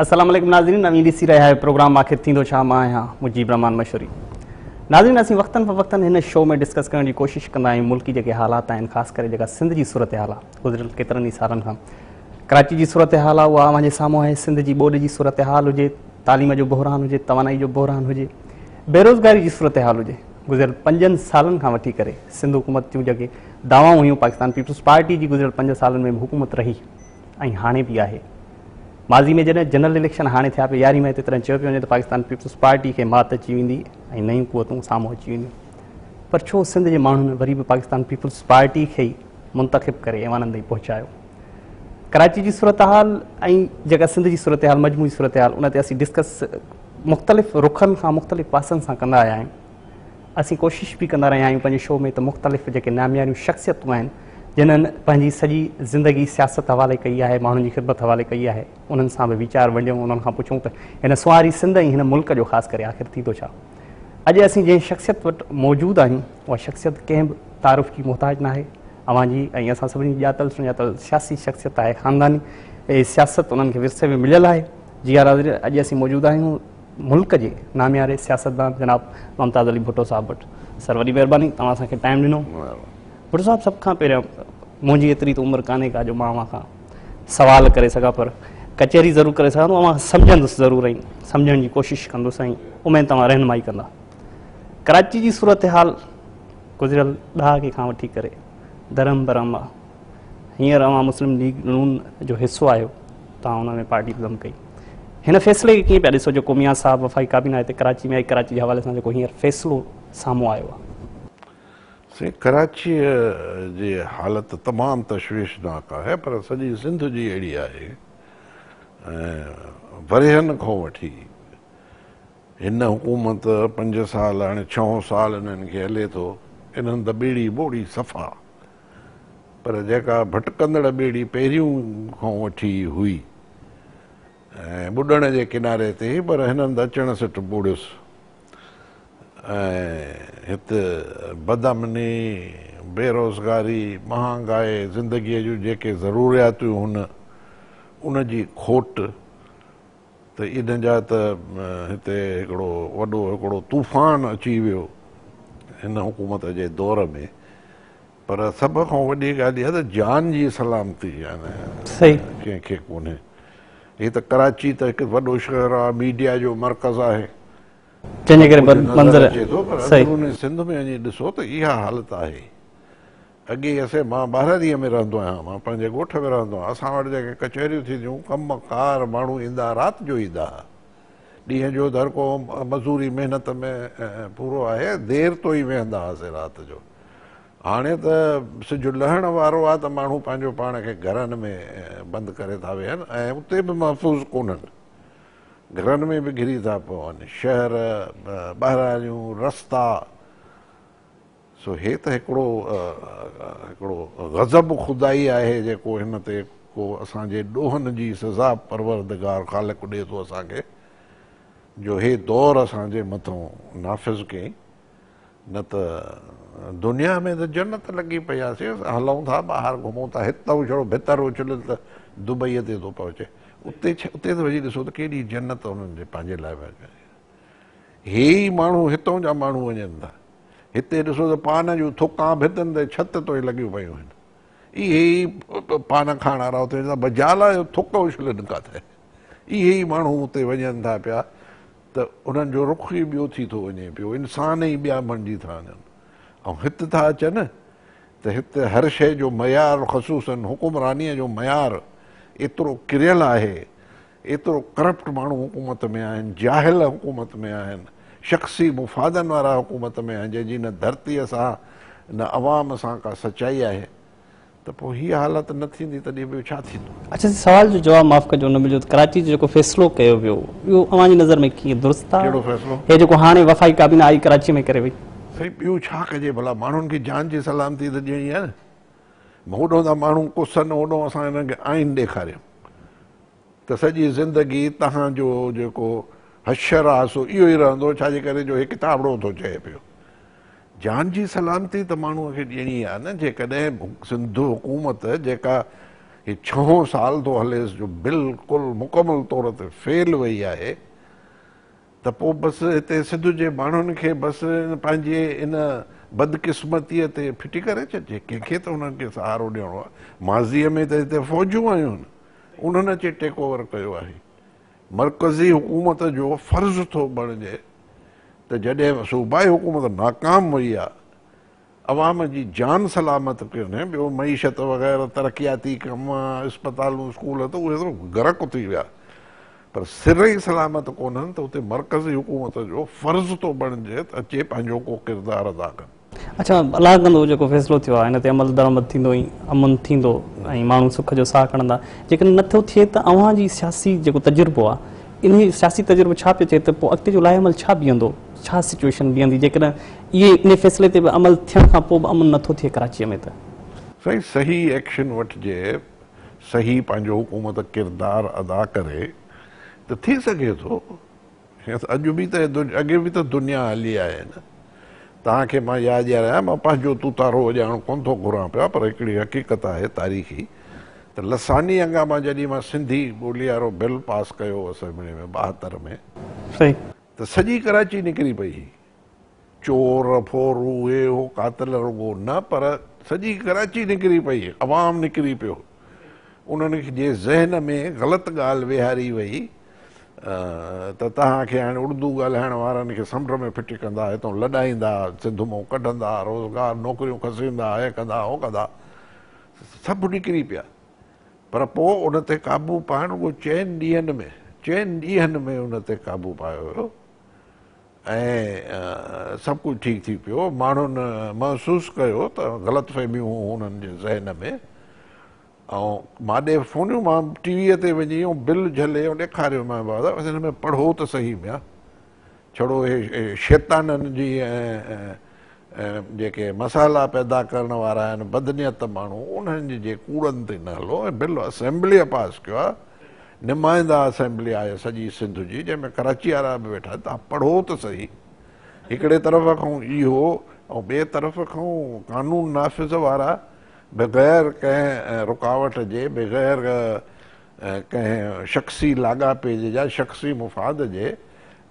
السلام عليڪم ناظرين، اوهين ڏسي رهيا آهيو پروگرام آخر ٿيندو ڇا. مان آهيان مجيب الرحمان مشوري. ناظرين، اسين وقتن فوقتن هن شو ۾ ڊسڪس ڪرڻ جي ڪوشش ڪندا آهيون ملڪي جيڪي حالات آهن، خاص ڪري جيڪا سنڌ جي صورتحال آهي. گذريل ڪيترن ئي سالن کان ڪراچي جي صورتحال آهي، اها اوهان جي سامهون آهي. سنڌ جي ٻوڏ جي صورتحال هجي، تعليم جو بحران هجي، توانائي جو بحران هجي، بيروزگاري جي صورتحال هجي، گذريل 5 سالن کان وٺي ڪري سنڌ حڪومت جون جيڪي دعوائون هيون، پاڪستان پيپلز پارٽي جي گذريل 5 سالن ۾ به حڪومت رهي ۽ هاڻي به آهي. ماضي ۾ جڏهن جنرل اليڪشن هاڻي ٿيا پئي 11 مئي تي، تڏهن چيو پيو وڃي ته پاڪستان پيپلز پارٽي کي مات اچي ويندي ۽ نيون قوتون سامهون اچي وينديون، پر ڇو سنڌ جي ماڻهن وري به پاڪستان پيپلز پارٽي کي ئي منتخب ڪري ايوانن تائين پهچايو؟ ڪراچي جي صورتحال ۽ جيڪا سنڌ جي صورتحال، مجموعي صورتحال، ان تي اسين ڊسڪس مختلف رخن کان، مختلف پاسن سان ڪندا آيا آهيون. اسين ڪوشش به ڪندا رهيا آهيون پنهنجي شو ۾ ته مختلف جيڪي نامياريون شخصيتون آهن، جنهن پنهنجي سڄي زندگي سياست حوالي ڪئي آهي، ماڻهن جي خدمت حوالي ڪئي آهي، انهن سان به ويچار ونڊيون، انهن کان پڇون ته هن سونهاري سنڌ ۽ هن ملڪ جو خاص ڪري آخر ٿيندو ڇا. اڄ اسين جنهن شخصيت وٽ موجود آهيون، اها شخصيت ڪنهن به تعارف جي محتاج ناهي. اوهان جي ۽ اسان سڀني جي ڄاتل سڃاتل سياسي شخصيت آهي. خانداني سياست انهن کي ورثي ۾ مليل آهي. جي ها ناظرين، اڄ اسين موجود آهيون ملڪ جي نامياري سياستدان جناب ممتاز علي ڀٽو صاحب وٽ. سر، وڏي مهرباني توهان اسان کي ٽائيم ڏنو. ڀٽو صاحب، سڀ کان پهريان منهنجي ايتري ته عمر ڪانهي ڪا جو مان اوهان کان سوال ڪري سگهان، پر ڪچهري ضرور ڪري سگهان ٿو. اوهان سمجهندس ضرور ۽ سمجهڻ جي ڪوشش ڪندس ۽ اميد توهان رهنمائي ڪندا. ڪراچي جي صورتحال گذريل ڏهاڪي کان وٺي ڪري درهم برهم آ. هينئر اوهان مسلم ليگ نون جو حصو آهيو، توهان ان ۾ پارٽي ضم ڪئي. هن فيصلي کي ڪيئن پيا ڏسو جيڪو ميان صاحب وفاقي ڪابينا هتي ڪراچي ۾ آئي، ڪراچي جي حوالي سان جيڪو هينئر فيصلو سامهون آيو آهي؟ سائين، ڪراچيء جي حالت تمام تشويشناڪ آهي، پر سڄي سنڌ جي اهڙي آهي ۽ ورهين کان وٺي هن حڪومت 5 سال، هاڻي ڇهون سال انهن کي هلي ٿو، انهن ته ٻيڙي ٻوڙي صفا، پر جيڪا ڀٽڪندڙ ٻيڙي پهريون کان وٺي هئي ۽ ٻڏڻ جي ڪناري تي هئي، پر هنن ته اچڻ سٽ ٻوڙيس ۽ هت بدامني، بيروزگاري، مهانگائي، زندگيء جون جيڪي ضرورياتون هن ان جي کوٽ، ته ان جا ته هتي هڪڙو وڏو هڪڙو طوفان اچي ويو هن حڪومت جي دور ۾. پر سڀ کان وڏي ڳالهه اها ته جان جي سلامتي يعني ڪنهن کي ڪونهي. هي ته ڪراچي ته هڪ وڏو شهر آهي، ميڊيا جو مرڪز آهي، جنهن جي ڪري منظر اچي ٿو، پر اندروني سنڌ ۾ وڃي ڏسو ته اها حالت آهي. اڳي اسين، مان ٻهراڙيء ۾ رهندو آهيان، مان پنهنجي ڳوٺ ۾ رهندو آهيان، اسان وٽ جيڪي ڪچهريون ٿينديون، ڪم ڪار ماڻهو ايندا، رات جو ايندا ها. ڏينهن جو ته هر ڪو مزوري محنت ۾ پورو آهي، دير تو ئي ويهندا هئاسين رات جو. هاڻي ته سج لهڻ وارو آهي ته ماڻهو پنهنجو پاڻ کي گهرن ۾ بند ڪري ٿا ويهن ۽ اتي به محفوظ ڪونهن. گهرن ۾ به گهري ٿا پون، شهر، ٻهراڙيون، رستا. سو هي ته هڪڙو هڪڙو غضب خدائي آهي جيڪو هن تي ڪو اسان جي ڏوهن جي سزا پروردگار خالق ڏئي ٿو اسان کي، جو هي دور اسان جي مٿون نافذ ڪيائين. نه ته دنيا ۾ ته جنت لڳي پئي آ، سي هلون ٿا ٻاهر گهمون ٿا، هت ڇڙو ڀتر اڇليل ته دبئيء تي ٿو پهچي، اتي اتي ته وڃي ڏسو ته ڪيڏي جنت انهن جي پنهنجي لاء. هي ئي ماڻهو هتون جا ماڻهو وڃن ٿا، هتي ڏسو ته پان جون ٿڪان ڀتن تي ڇت توئي لڳيون پيون آهن، اهي ئي پان کائڻ وارا اتي وڃن ٿا، مجال آهي ٿڪ اڇلن ڪاٿي، اهي ئي ماڻهو اتي وڃن ٿا پيا ته انهن جو رخ ئي ٻيو ٿي ٿو وڃي پيو، انسان ئي ٻيا بڻجي ٿا وڃن ۽ هت ٿا اچن ته هت هر شيء جو معيار، خصوصاً حڪمرانيء جو معيار ايترو ڪريل آهي، ايترو ڪرپٽ ماڻهو حڪومت ۾ آهن، جاهل حڪومت ۾ آهن، شخصي مفادن وارا حڪومت ۾ آهن، جنهن جي نه ڌرتيء سان نه عوام سان ڪا سچائي آهي، ته پوء هيء حالت نه ٿيندي تڏهن ٻيو ڇا ٿيندو؟ اڇا سوال جو جواب معاف ڪجو نه مليو ته ڪراچي جو جيڪو فيصلو ڪيو ويو اهو اوهان جي نظر ۾ ڪيئن درست آهي؟ ڪهڙو فيصلو؟ هي جيڪو هاڻي وفاقي ڪابينا آئي ڪراچي ۾ ڪري وئي. سائين ٻيو ڇا ڪجي ڀلا، ماڻهن کي جان جي سلامتي ته ڏيڻي آهي نه. هوڏهون ٿا ماڻهو ڪسن، هوڏهون اسان هنن کي آئين ڏيکاريون ته سڄي زندگي توهان جو جيڪو حشر آهي سو اهو ئي رهندو، ڇا جي ڪري جو هي ڪتابڙو ٿو چئي پيو. جان جي سلامتي ته ماڻهوء کي ڏيڻي آهي نه. جيڪڏهن سنڌ حڪومت جيڪا هي ڇهون سال ٿو هليس جو بلڪل مڪمل طور تي فيل وئي آهي ته پوء بس هتي سنڌ جي ماڻهن کي بس پنهنجي ان بدقسمتيء تي ڦٽي ڪري ڇڏجي. ڪنهن کي ته انهن کي سهارو ڏيڻو آهي. ماضيء ۾ ته هتي فوجون آيون آهن، انهن اچي ٽيڪ اوور ڪيو آهي. مرڪزي حڪومت جو فرض ٿو بڻجي ته جڏهن صوبائي حڪومت ناڪام وئي آهي، عوام جي جان سلامت ڪونهي، ٻيو معيشت وغيره ترقياتي ڪم، اسپتالون، اسڪول ته اهي ته غرق ٿي ويا پر سر ئي سلامت ڪونهن ته اتي مرڪزي حڪومت جو فرض ٿو بڻجي ته اچي پنهنجو ڪو ڪردار ادا ڪن. اڇا الله ڪندو جيڪو فيصلو ٿيو آهي ان تي عمل درآمد ٿيندو ۽ امن ٿيندو ۽ ماڻهو سک جو ساهه کڻندا. جيڪڏهن نه ٿو ٿئي ته اوهان جي سياسي جيڪو تجربو آهي انهي سياسي تجربو ڇا پيو چئي ته پوء اڳتي جو لائحه عمل ڇا بيهندو؟ ڇا سچوئيشن بيهندي جيڪڏهن اهي انهي فيصلي تي به عمل ٿيڻ کان پوء به امن نٿو ٿئي ڪراچيء ۾ ته؟ سائين صحيح ايڪشن وٺجي صحيح پنهنجو حڪومت ڪردار ادا ڪري ته ٿي سگهي ٿو اڄ به ته اڳي به ته دنيا هلي آهي نه توهان کي مان ياد ڏياريان مان پنهنجو توتارو وڄائڻ ڪونه ٿو گهران پيا پر هڪڙي حقيقت آهي تاريخي ته لساني هنگاما جڏهن مان سنڌي ٻولي وارو بل پاس ڪيو اسيمبلي ۾ 72 ۾ صحيح. ته سڄي ڪراچي نڪري پئي هئي. چور، ڦورو، هي هو قاتل رڳو نه پر سڄي ڪراچي نڪري پئي هئي، عوام نڪري پيو. انهن جي ذهن ۾ غلط ڳالهه ويهاري وئي ته توهان کي هاڻي اردو ڳالهائڻ وارن کي سمنڊ ۾ ڦٽي ڪندا، هتان لڏائيندا، سنڌ مان ڪڍندا، روزگار نوڪريون کسيندا، هي ڪندا هو ڪندا، سڀ نڪري پيا. پر پوء ان تي قابو پائڻ رڳو چئن ڏينهن ۾ چئن ڏينهن ۾ ان تي قابو پايو ويو ۽ سڀ ڪجهه ٺيڪ ٿي پيو. ماڻهن محسوس ڪيو ته غلط فهميون هيون انهن جي ذهن ۾ ۽ مان ڏي فونيون مان ٽي ويء تي وڃي ۽ بل جهلي ۽ ڏيکاريو مان بابا هن ۾ پڙهو ته صحيح ميان ڇڙو اهي شيطانن جي ۽ جيڪي مسئلا پيدا ڪرڻ وارا آهن بدنيت ماڻهو انهن جي ڪوڙن تي نه هلو ۽ بل اسيمبليء پاس ڪيو آهي نمائندا اسيمبلي آهي سڄي سنڌ جي جنهن ۾ ڪراچي وارا به ويٺا آهن توهان پڙهو ته سهي هڪڙي طرف کان اهو ۽ ٻئي طرف کان قانون نافذ وارا بغير ڪنهن رڪاوٽ جي بغير ڪنهن شخصي لاڳاپي جي يا شخصي مفاد جي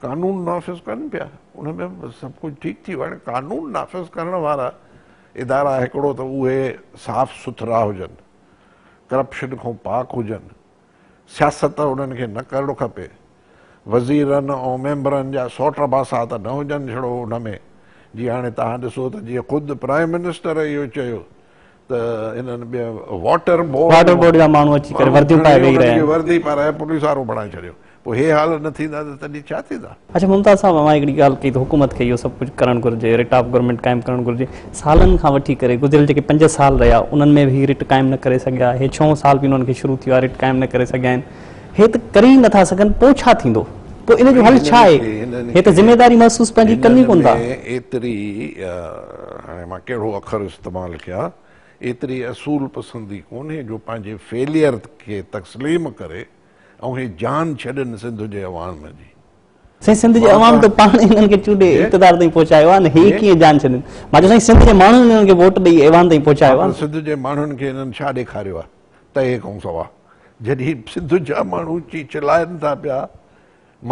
قانون نافذ ڪن پيا ان ۾ سڀ ڪجهه ٺيڪ ٿي ويو. هاڻي قانون نافذ ڪرڻ وارا ادارا هڪڙو ته اهي صاف سٿرا هجن، ڪرپشن کان پاڪ هجن، سياست انهن کي نه ڪرڻ کپي، وزيرن ۽ ميمبرن جا سوٽ ماسات نه هجن ڇڙو ان ۾ جيئن هاڻي توهان ڏسو ته جيئن خود پرائم منسٽر اهو چيو ته انهن واٽر بورڊ واٽر بورڊ جا ماڻهو اچي ڪري ورديون پائي ويهي رهيا آهن. وردي پارائي پوليس وارو بڻائي ڇڏيو. پوء هي حال نه ٿيندا ته تڏهن ڇا ٿيندا؟ اڇا ممتاز صاحب اوهان هڪڙي ڳالهه ڪئي ته حڪومت کي اهو سڀ ڪجهه ڪرڻ گهرجي رٽ آف گورنمينٽ قائم ڪرڻ گهرجي سالن کان وٺي ڪري گذريل جيڪي 5 سال رهيا انهن ۾ به هي رٽ قائم نه ڪري سگهيا هي ڇهون سال به انهن کي شروع ٿي ويو آهي رٽ قائم نه ڪري سگهيا آهن هي ته ڪري ئي نٿا سگهن پوء ڇا ٿيندو؟ پوء ان جو حل ڇا آهي؟ هي ته ذميواري محسوس پنهنجي ڪن ئي ڪونه ٿا. هنن ۾ ايتري هاڻي مان ڪهڙو اکر استعمال ڪيان ايتري اصول پسندي ڪونهي جو پنهنجي فيليئر کي تسليم ڪري ۽ هي جان ڇڏن سنڌ جي عوام جي. سائين سنڌ جي عوام ته پاڻ هنن کي چونڊي اقتدار تائين پهچايو آهي نه هي ڪيئن جان ڇڏين؟ مان چيو سائين سنڌ جي ماڻهن هنن کي ووٽ ڏئي ايوان تائين پهچايو آهي. سنڌ جي ماڻهن کي هنن ڇا ڏيکاريو آهي؟ تئي کان سوا جڏهن سنڌ جا ماڻهو چيچلائن ٿا پيا،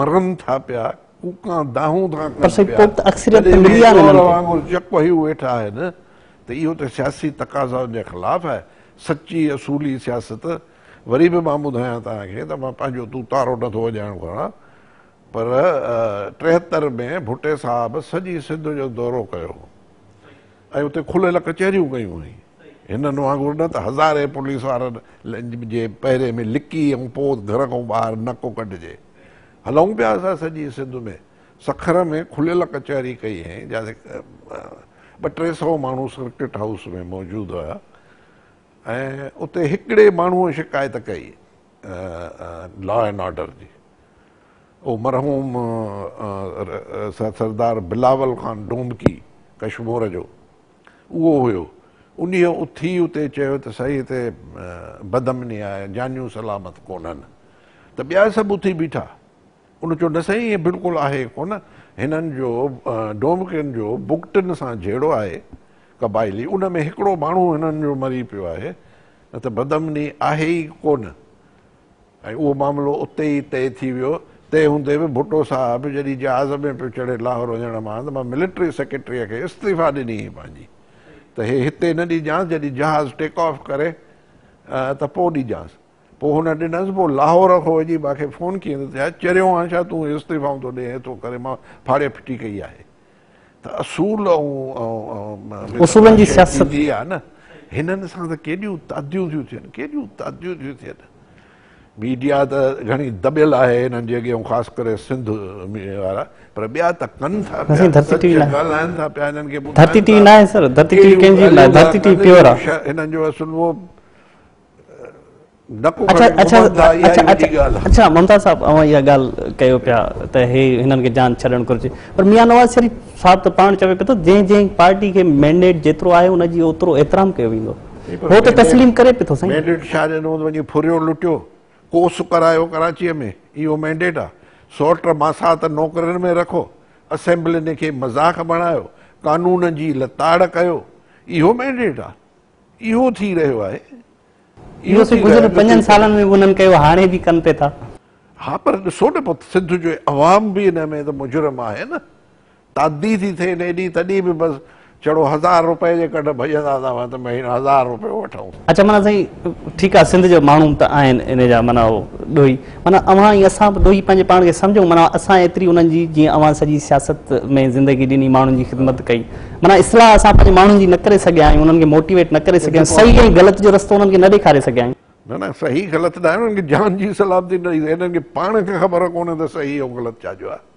مرن ٿا پيا، ڪوڪان دانهون ٿا ڪن پيا، تڏهن به چور وانگر چپ هيون ويٺا آهن ته اهو ته سياسي تقاضائن جي خلاف آهي. سچي اصولي سياست وري به مان ٻڌايان توهان کي ته مان پنهنجو توتارو نه ٿو وڄائڻ گهران پر 73 ۾ ڀٽي صاحب سڄي سنڌ جو دورو ڪيو هو. ۽ اتي کليل ڪچهريون ڪيون هئائين. هنن وانگر نه ته هزارين پوليس وارن جي پهري ۾ لڪي ۽ پوء گهر کان ٻاهر نڪ ڪڍجي. هلون پيا اسان سڄي سنڌ ۾. سکر ۾ کليل ڪچهري ڪئي هئائين جاتي ٻه ٽي سئو ماڻهو سرڪٽ هائوس ۾ موجود هيا ۽ اتي هڪڙي ماڻهوء شڪايت ڪئي لا اينڊ آرڊر جي. اهو مرحوم سردار بلاول خان ڊومڪي ڪشمور جو اهو هيو. انهيء اٿي اتي چيو ته سائين هتي بدامني آهي، جانيون سلامت ڪونهن. ته ٻيا سڀ اٿي بيٺا. ان چيو نه سائين ائين بلڪل آهي ڪونه، هنن جو ڊومڪين جو بگٽن سان جهيڙو آهي قبائلي، ان ۾ هڪڙو ماڻهو هنن جو مري پيو آهي. نه ته بدامني آهي ئي ڪونه. ۽ اهو معاملو اتي ئي طئي ٿي ويو. تنهن هوندي به ڀٽو صاحب جڏهن جهاز ۾ پيو چڙهي لاهور وڃڻ مهل ته مان ملٽري سيڪريٽريء کي استعيفا ڏني هئي پنهنجي ته هي هتي نه ڏجانس جڏهن جهاز ٽيڪ آف ڪري ته پوء ڏجانس. پوء هن ڏنس پوء لاهور کان وڃي مان کي فون ڪيائين ته ڇا چريو آهين ڇا تون استعيفائون ٿو ڏئين ٿو ڪري مان ڦاڙي ڦٽي ڪئي آهي ته اصول ۽ اصولن جي سياست ٿيندي آهي نه هنن سان ته ڪيڏيون تعديون ٿيون ٿين ڪيڏيون تعديون ٿيون ٿين ميڊيا ته گهڻي دٻيل آهي هنن جي اڳيان خاص ڪري سنڌ وارا پر ٻيا ته ڪن ٿا پيا ڌرتي ٽي وي ڳالهائن ٿا پيا هنن کي ڌرتي ٽي وي ناهي سر ڌرتي ٽي وي ڪنهن جي ناهي ڌرتي ٽي وي پيور آهي هنن جو اصل اهو اڇا اڇا اڇا اڇا ممتاز صاحب اوهان اها ڳالهه ڪيو پيا ته هي هنن کي جان ڇڏڻ گهرجي پر ميان نواز شريف صاحب ته پاڻ چوي پيو ٿو جنهن جنهن پارٽي کي مينڊيٽ جيترو آهي ان جي اوترو احترام ڪيو ويندو هو ته تسليم ڪري پيو ٿو سائين. مينڊيٽ ڇا ڏنو ته وڃي ڦريو لٽيو ڪوس ڪرايو ڪراچيء ۾ اهو مينڊيٽ آ سئوٽ ماسات نوڪرين ۾ رکو اسيمبلين کي مذاق بڻايو قانون جي لتاڙ ڪيو اهو مينڊيٽ آ اهو ٿي رهيو آهي. اهو سائين گذريل پنجن سالن ۾ به انهن ڪيو هاڻي به ڪن پئي ٿا. ها پر ڏسو نه پوء سنڌ جو عوام به ان ۾ ته مجرم آهي نه. تعدي ٿي ٿئي ايڏي تڏهن به بس چڙو هزار روپئي جي ڪڍ ڀڄندا ٿا وڃن ته مهينو هزار روپيو وٺون. اڇا معنيٰ سائين ٺيڪ آ سنڌ جو ماڻهو ته آهن ان جا معنيٰ هو ڏوهي معنيٰ اوهان ۽ اسان به ڏوهي پنهنجي پاڻ کي سمجهون معنيٰ اسان ايتري انهن جي جيئن اوهان سڄي سياست ۾ زندگي ڏني ماڻهن جي خدمت ڪئي معنيٰ اصلاح اسان پنهنجي ماڻهن جي نه ڪري سگهيا آهيون انهن کي موٽيويٽ نه ڪري سگهيا آهيون صحيح ۽ غلط جو رستو انهن کي نه ڏيکاري سگهيا آهيون. نه نه صحيح غلط ناهي انهن کي جان جي سلامتي نه ڏئي هنن کي پاڻ کي خبر ڪونهي ته صحيح ۽ غلط ڇا جو آهي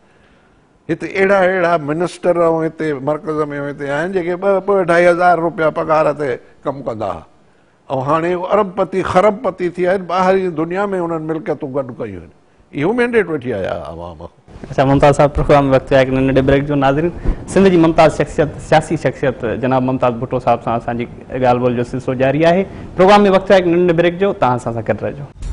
هتي اهڙا اهڙا منسٽر ۽ هتي مرڪز ۾ هتي آهن جيڪي ٻه ٻه اڍائي هزار روپيا پگهار تي ڪم ڪندا هئا ۽ هاڻي هو ارب پتي خرب پتي ٿي ويا آهن ٻاهرين دنيا ۾ انهن ملڪيتون گڏ ڪيون آهن اهو مينڊيٽ وٺي آيا عوام کان. اڇا ممتاز صاحب پروگرام ۾ وقت ٿيو آهي هڪ ننڍڙي بريڪ جو ناظرين سنڌ جي ممتاز شخصيت سياسي شخصيت جناب ممتاز ڀٽو صاحب سان اسان جي ڳالهه ٻولهه جو سلسلو جاري آهي پروگرام ۾ وقت ٿيو آهي هڪ ننڍڙي بريڪ جو توهان اسان سان گڏ رهجو.